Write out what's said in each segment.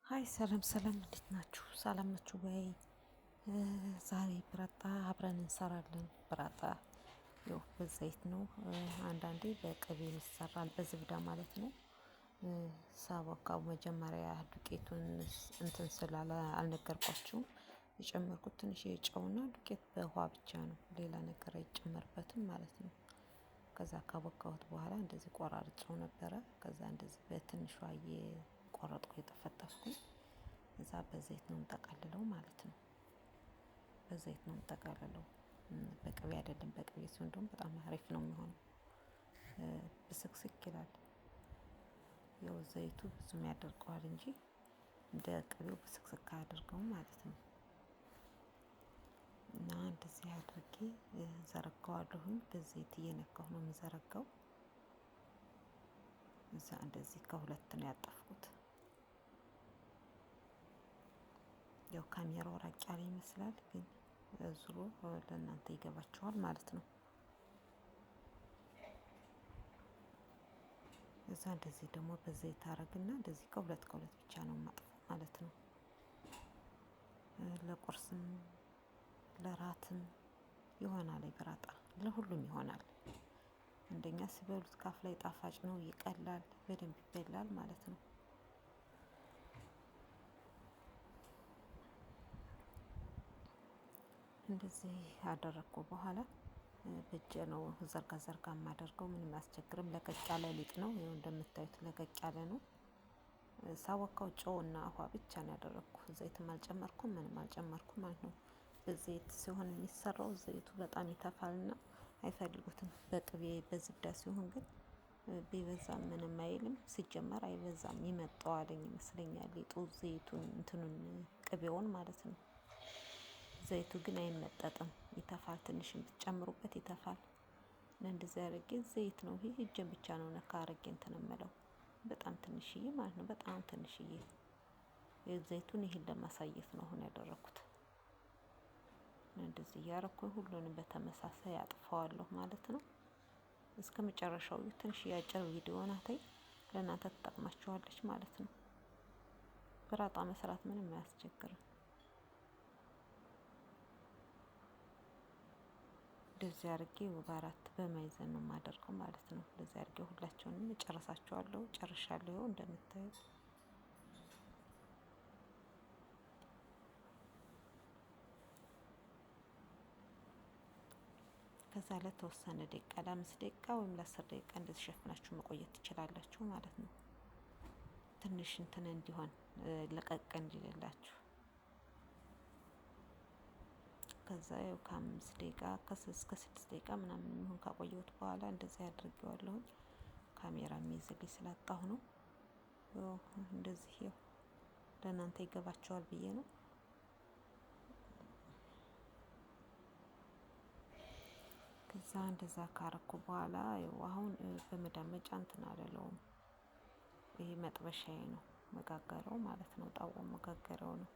Hi ሰላም ሰላም፣ እንዴት ናችሁ? ሰላም ናችሁ ወይ? ዛሬ ብራጣ አብረን እንሰራለን። ብራጣ ያው በዘይት ነው። አንዳንዴ በቅቤ ይሰራል፣ በ زبدة ማለት ነው። ሳቦካው መጀመሪያ ዱቄቱን እንትን ስላለ አልነገርኳችሁም። የጨመርኩት ትንሽ የጨውና ዱቄት በውሃ ብቻ ነው፣ ሌላ ነገር አይጨመርበትም ማለት ነው። ከዛ ካቦካሁት በኋላ እንደዚህ ቆራርጬው ነበረ። ከዛ እንደዚህ በትንሿ እየቆረጥኩ የጠፈጠፍኩኝ እዛ በዘይት ነው የምጠቀልለው ማለት ነው። በዘይት ነው የምጠቀልለው፣ በቅቤ አይደለም። በቅቤ ሲሆን ደግሞ በጣም አሪፍ ነው የሚሆነው፣ ብስክስክ ይላል። ያው ዘይቱ ብዙም ያደርቀዋል እንጂ እንደ ቅቤው ብስክስክ አያደርገውም ማለት ነው። እና እንደዚህ አድርጌ ዘረጋዋለሁኝ። በዘይት እየነካሁ ነው የምዘረጋው። እዛ እንደዚህ ከሁለት ነው ያጠፍኩት። ያው ካሜራው ራቅ ያለ ይመስላል፣ ግን ዙሮ ለእናንተ ይገባችኋል ማለት ነው። እዛ እንደዚህ ደግሞ በዘይት አረግና እንደዚህ ከሁለት ከሁለት ብቻ ነው ማጥፈው ማለት ነው። ለቁርስም ለራትም ይሆናል፣ ብራጣ ለሁሉም ይሆናል። አንደኛ ሲበሉት ካፍ ላይ ጣፋጭ ነው፣ ይቀላል፣ በደንብ ይበላል ማለት ነው። እንደዚህ አደረግኩ በኋላ በእጄ ነው ዘርጋ ዘርጋ የማደርገው። ምንም አያስቸግርም። ለቀቅ ያለ ሊጥ ነው። ይኸው እንደምታዩት ለቀቅ ያለ ነው። ሳወካው ጨውና ውሃ ብቻ ነው ያደረግኩ። ዘይትም አልጨመርኩም፣ ምንም አልጨመርኩም ማለት ነው። በዘይት ሲሆን የሚሰራው ዘይቱ በጣም ይተፋልና አይፈልጉትም። በቅቤ በዝብዳ ሲሆን ግን ቢበዛም ምንም አይልም። ሲጀመር አይበዛም፣ ይመጣዋልኝ ይመስለኛል ሊጡ ዘይቱን እንትኑን ቅቤውን ማለት ነው። ዘይቱ ግን አይመጠጥም፣ ይተፋል። ትንሽም ብትጨምሩበት ይተፋል። እና እንደዚህ አድርጌ ዘይት ነው ይሄ እጄን ብቻ ነው ነካ አድርጌ እንትን እምለው በጣም ትንሽዬ ማለት ነው። በጣም ትንሽዬ ዘይቱን ይሄን ለማሳየት ነው አሁን ያደረኩት። እንደዚህ እያረኩኝ ሁሉንም በተመሳሳይ አጥፈዋለሁ ማለት ነው። እስከ መጨረሻው ትንሽ ያጭር ቪዲዮ ናት፣ ለእናንተ ትጠቅማችኋለች ማለት ነው። ብራጣ መስራት ምንም አያስቸግርም። እንደዚህ አድርጌ በአራት በማይዘን ነው የማደርገው ማለት ነው። እንደዚህ አድርጌ ሁላቸውንም እጨርሳቸዋለሁ። ጨርሻለሁ። ይኸው እንደምታዩት ከዛ ለተወሰነ ደቂቃ ለ5 ደቂቃ ወይም ለ10 ደቂቃ እንደዚህ ሸፍናችሁ መቆየት ትችላላችሁ ማለት ነው። ትንሽ እንትን እንዲሆን ለቀቅ እንዲልላችሁ። ከዛ ያው ከ5 ደቂቃ እስከ 6 ደቂቃ ምናምን የሚሆን ካቆየሁት በኋላ እንደዚህ አድርጌዋለሁኝ። ካሜራ የሚይዝልኝ ስላጣሁ ነው። እንደዚህ ያው ለእናንተ ይገባቸዋል ብዬ ነው። ከዛ እንደዛ ካረኩ በኋላ ያው አሁን በመዳመጫ እንትን አልለውም። ይሄ መጥበሻዬ ነው መጋገሪያው ማለት ነው። ጣዋው መጋገሪያው ነው።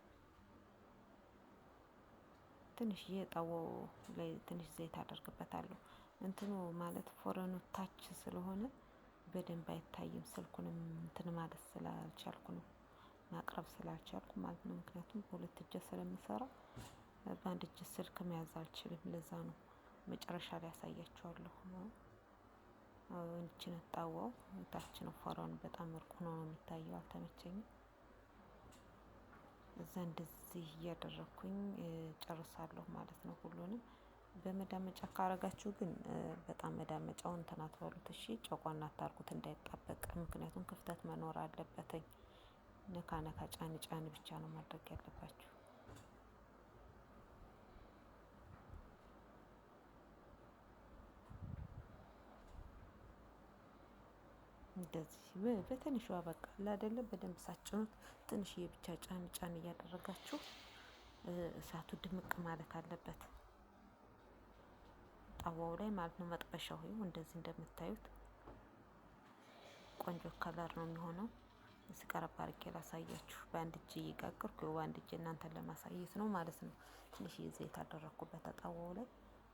ትንሽዬ ጣዋው ላይ ትንሽ ዘይት አደርግበታለሁ። እንትኑ ማለት ፎረኑ ታች ስለሆነ በደንብ አይታይም። ስልኩንም እንትን ማለት ስላልቻልኩ ነው ማቅረብ ስላልቻልኩ ማለት ነው። ምክንያቱም በሁለት እጄ ስለምሰራ በአንድ እጄ ስልክ መያዝ አልችልም። ለዛ ነው መጨረሻ ላይ ያሳያችኋለሁ። እንችን ጣዋው ታች ነው ፎረኑ በጣም እርቁ ነው የሚታየው። አልተመቸኝም። እዛ እንደዚህ እያደረኩኝ ጨርሳለሁ ማለት ነው ሁሉንም። በመዳመጫ ካረጋችሁ ግን በጣም መዳመጫውን እንትን አትበሉት እሺ፣ ጨቋና አታርጉት እንዳይጣበቅ። ምክንያቱም ክፍተት መኖር አለበትኝ። ነካ ነካ ጫን ጫን ብቻ ነው ማድረግ ያለባችሁ። እንደዚህ በትንሿ በቃ አይደለም፣ በደንብ ሳጭኑት ትንሽዬ ብቻ ጫን ጫን እያደረጋችሁ እሳቱ ድምቅ ማለት አለበት ጣዋው ላይ ማለት ነው። መጥበሻው ይኸው እንደዚህ እንደምታዩት ቆንጆ color ነው የሚሆነው። ስቀረብ አድርጌ ላሳያችሁ። በአንድ እጅ እየጋገርኩ በአንድ እጅ እናንተን ለማሳየት ነው ማለት ነው። ትንሽዬ ዘይት አደረኩበት ጣዋው ላይ።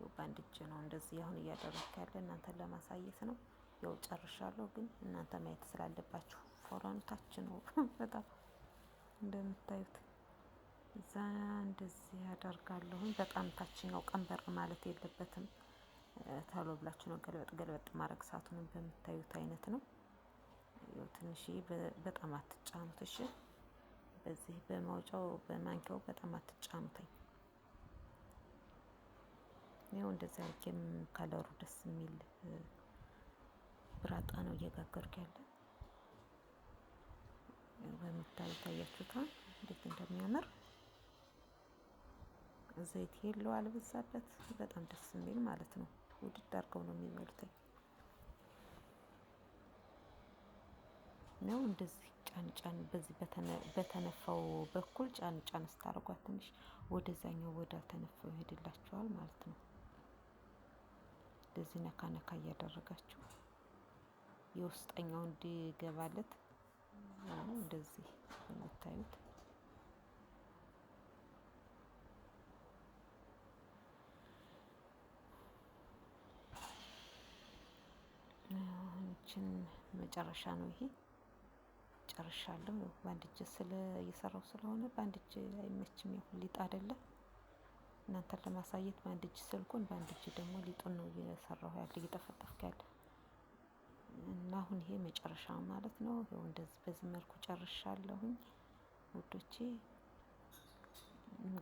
በአንድ እጅ ነው እንደዚህ አሁን እያደረኩ ያለ እናንተን ለማሳየት ነው። ያው ጨርሻለሁ፣ ግን እናንተ ማየት ስላለባችሁ ፎረኑ ታች ነው በጣም እንደምታዩት እዛ እንደዚህ ያደርጋለሁኝ። በጣም ታችኛው ቀንበር ማለት የለበትም። ተሎ ብላችሁ ነው ገልበጥ ገልበጥ ማድረግ። እሳቱንም በምታዩት አይነት ነው። ያው ትንሽ በጣም አትጫኑት እሺ። በዚህ በማውጫው በማንኪያው በጣም አትጫኑትኝ። ይኸው እንደዚህ አድርጌም ከለሩ ደስ የሚል ብራጣ ነው እየጋገርኩ ያለ። በምታዩት አያችሁታ እንዴት እንደሚያምር። ዘይት የለው አልበዛበት፣ በጣም ደስ የሚል ማለት ነው። ውድድ አድርገው ነው የሚበሉት ነው። እንደዚህ ጫን ጫን በዚህ በተነፋው በኩል ጫን ጫን ስታደርጓት ትንሽ ወደዛኛው ወዳልተነፋው ይሄድላችኋል ማለት ነው። እንደዚህ ነካ ነካ እያደረጋችሁ የውስጠኛው እንዲገባለት እንደዚህ የምታዩት አሁን መጨረሻ ነው ይሄ። ጨርሻለሁ። በአንድ እጅ ስለ እየሰራው ስለሆነ በአንድ እጅ አይመችም። ያው ሊጥ አይደለ እናንተን ለማሳየት በአንድ እጅ ስልኩን በአንድ እጅ ደግሞ ሊጡን ነው እየሰራሁ ያለ እየጠፈጠፍኩ ያለ እና አሁን ይሄ መጨረሻ ማለት ነው። ይኸው እንደዚህ በዚህ መልኩ ጨርሻለሁኝ ውዶቼ።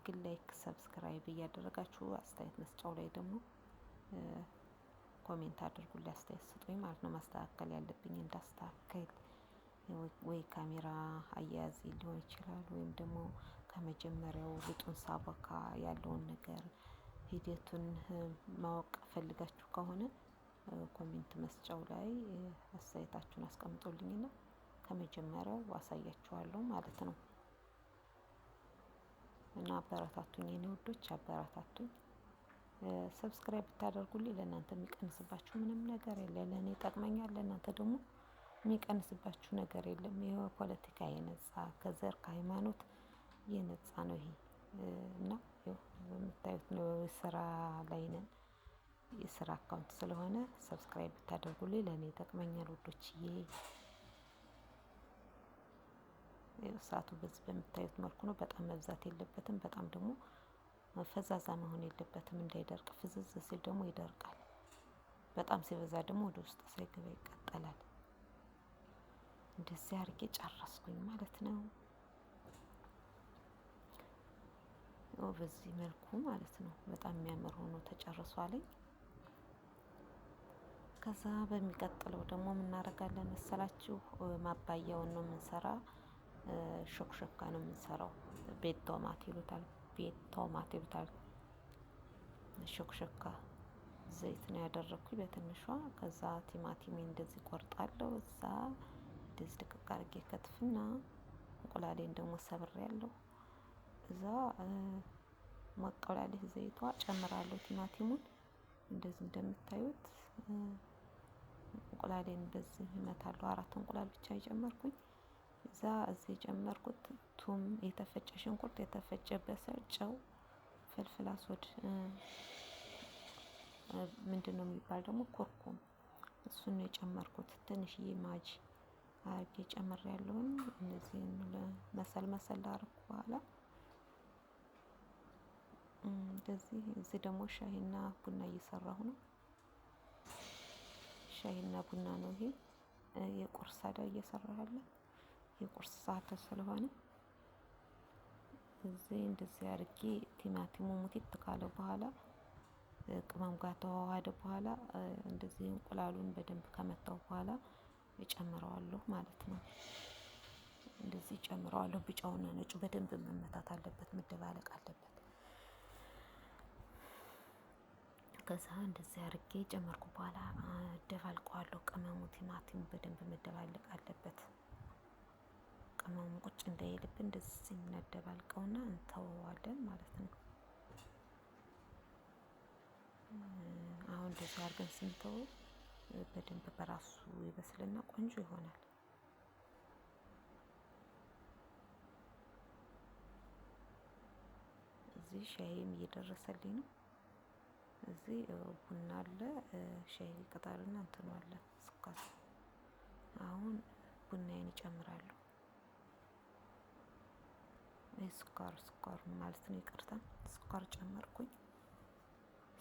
ግን like፣ subscribe እያደረጋችሁ አስተያየት መስጫው ላይ ደግሞ comment አድርጉልኝ፣ አስተያየት ስጡኝ ማለት ነው። ማስተካከል ያለብኝ እንዳስተካከል ወይ ካሜራ አያያዝ ሊሆን ይችላል፣ ወይም ደግሞ ከመጀመሪያው ሊጡን ሳቦካ ያለውን ነገር ሂደቱን ማወቅ ፈልጋችሁ ከሆነ comment መስጫው ላይ አስተያየታችሁን አስቀምጡልኝና ከመጀመሪያው አሳያችኋለሁ ማለት ነው። እና አበረታቱኝ የኔ ውዶች፣ አበረታቱኝ። subscribe ብታደርጉልኝ ለእናንተ የሚቀንስባችሁ ምንም ነገር የለ። ለእኔ ይጠቅመኛል፣ ለእናንተ ደግሞ የሚቀንስባችሁ ነገር የለም። ይሄ ፖለቲካ የነጻ ከዘር ከሃይማኖት የነጻ ነው ይሄ እና የምታዩት ነው። ስራ ላይ ነን። የስራ account ስለሆነ subscribe ብታደርጉልኝ ለእኔ ይጠቅመኛል ውዶችዬ። እሳቱ በዚህ በምታዩት መልኩ ነው። በጣም መብዛት የለበትም። በጣም ደግሞ ፈዛዛ መሆን የለበትም እንዳይደርቅ። ፍዝዝ ሲል ደግሞ ይደርቃል። በጣም ሲበዛ ደግሞ ወደ ውስጥ ሳይገባ ይቃጠላል። እንደዚህ አድርጌ ጨረስኩኝ ማለት ነው። በዚህ መልኩ ማለት ነው። በጣም የሚያምር ሆኖ ተጨርሷልኝ። ከዛ በሚቀጥለው ደግሞ የምናደርጋለን መሰላችሁ? ማባያውን ነው የምንሰራ። ሾክሾካ ነው የምንሰራው። ቤት ቶማት ይሉታል። ቤት ቶማት ይሉታል። ሾክሾካ ዘይት ነው ያደረኩኝ በትንሿ። ከዛ ቲማቲሜ እንደዚህ ቆርጣለሁ። እዛ እንደዚህ ድቅቅ አድርጌ ከትፍና እንቁላሌን ደግሞ ሰብሬያለሁ። እዛ ሞቅ ብላለች ዘይቷ፣ ጨምራለሁ ቲማቲሙን እንደዚህ እንደምታዩት እንቁላሌን በዚህ እመታለሁ። 4 እንቁላል ብቻ የጨመርኩኝ። እዛ እዚህ የጨመርኩት ቱም፣ የተፈጨ ሽንኩርት፣ የተፈጨ በሰል፣ ጨው፣ ፍልፍል አስወድ ምንድነው የሚባል ደግሞ ኩርኩም፣ እሱን ነው የጨመርኩት። ትንሽዬ ማጅ አድርጌ ጨምሬያለሁኝ። እነዚህን መሰል መሰል አደረኩ በኋላ እንደዚህ እዚህ ደግሞ ሻይና ቡና እየሰራሁ ነው። ሻይና ቡና ነው ይሄ። የቁርስ አዳ እየሰራሁ ያለ የቁርስ ሰዓት ስለሆነ እዚህ እንደዚህ አድርጌ ቲማቲሙ ሙቲት ካለ በኋላ ቅመም ጋር ተዋሃደ በኋላ እንደዚህ እንቁላሉን በደንብ ከመታው በኋላ እጨምረዋለሁ ማለት ነው። እንደዚህ እጨምረዋለሁ። ቢጫውና ነጩ በደንብ መመታት አለበት፣ መደባለቅ አለበት። ከዛ እንደዚህ አድርጌ ጨመርኩ በኋላ ደባልቀዋለሁ። ቅመሙ ቲማቲሙ በደንብ መደባለቅ አለበት። ቅመሙ ቁጭ እንዳይልብን እንደዚህ እናደባልቀውና እንተወዋለን ማለት ነው። አሁን እንደዚህ አድርገን ስንተወው በደንብ በራሱ ይበስልና ቆንጆ ይሆናል። እዚህ ሻይም እየደረሰልኝ ነው። እዚህ ቡና አለ፣ ሻይ ቅጠልና እንትኑ አለ ስኳር። አሁን ቡናዬን እጨምራለሁ። ስኳር ስኳር ማለት ነው፣ ይቅርታ ስኳር ጨመርኩኝ።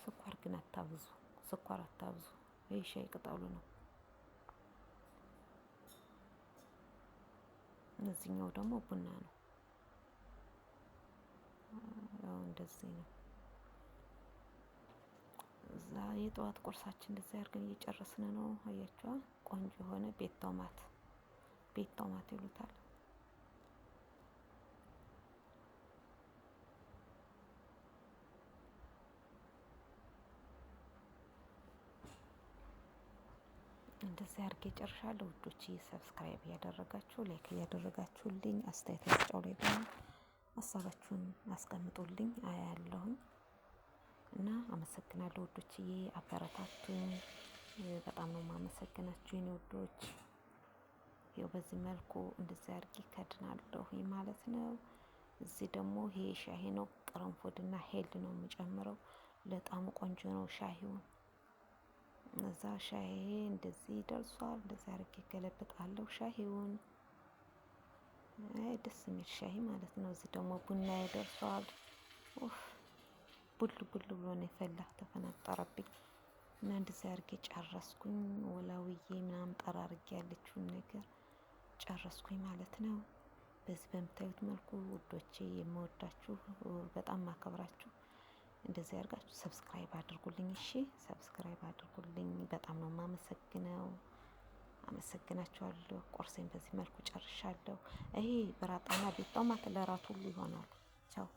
ስኳር ግን አታብዙ፣ ስኳር አታብዙ። ይህ ሻይ ቅጠሉ ነው። እዚህኛው ደግሞ ቡና ነው። ያው እንደዚህ ነው። እዛ የጠዋት ቁርሳችን እንደዚህ አድርገን እየጨረስን ነው። አያችኋ፣ ቆንጆ የሆነ ቤት ቶማት፣ ቤት ቶማት ይሉታል። እንደዚህ አድርጌ ጨርሻለሁ ውዶች። Subscribe እያደረጋችሁ፣ like እያደረጋችሁልኝ፣ አስተያየት መስጫው ላይ ደግሞ ሀሳባችሁን አስቀምጡልኝ፣ አያለሁኝ እና አመሰግናለሁ ውዶችዬ። አበረታቱኝ። በጣም ነው የማመሰግናችሁ የኔ ውዶች። ያው በዚህ መልኩ እንደዚህ አድርጌ ከድናለሁ ማለት ነው። እዚህ ደግሞ ይሄ ሻሂ ነው። ቅርንፉድና ሄል ነው የምጨምረው። ለጣሙ ቆንጆ ነው ሻሂው። እዛ ሻሂ እንደዚህ ደርሷል። እንደዚህ አድርጌ ገለብጣለሁ ሻሂውን። አይ ደስ የሚል ሻሂ ማለት ነው። እዚህ ደግሞ ቡና ደርሷል። ኡፍ ቡል ቡል ብሎ ነው የፈላ፣ ተፈናጠረብኝ እና እንደዚህ አድርጌ ጨረስኩኝ። ወላውዬ ምናምን ጠራርጌ ያለችውን ነገር ጨረስኩኝ ማለት ነው። በዚህ በምታዩት መልኩ ውዶቼ፣ የምወዳችሁ፣ በጣም ማከብራችሁ፣ እንደዚህ አድርጋችሁ subscribe አድርጉልኝ። እሺ subscribe አድርጉልኝ። በጣም ነው የማመሰግነው። አመሰግናችኋለሁ። ቁርሴን በዚህ መልኩ ጨርሻለሁ። ይሄ ብራጣና ቤት ጦማት ለራት ሁሉ ይሆናል። ቻው።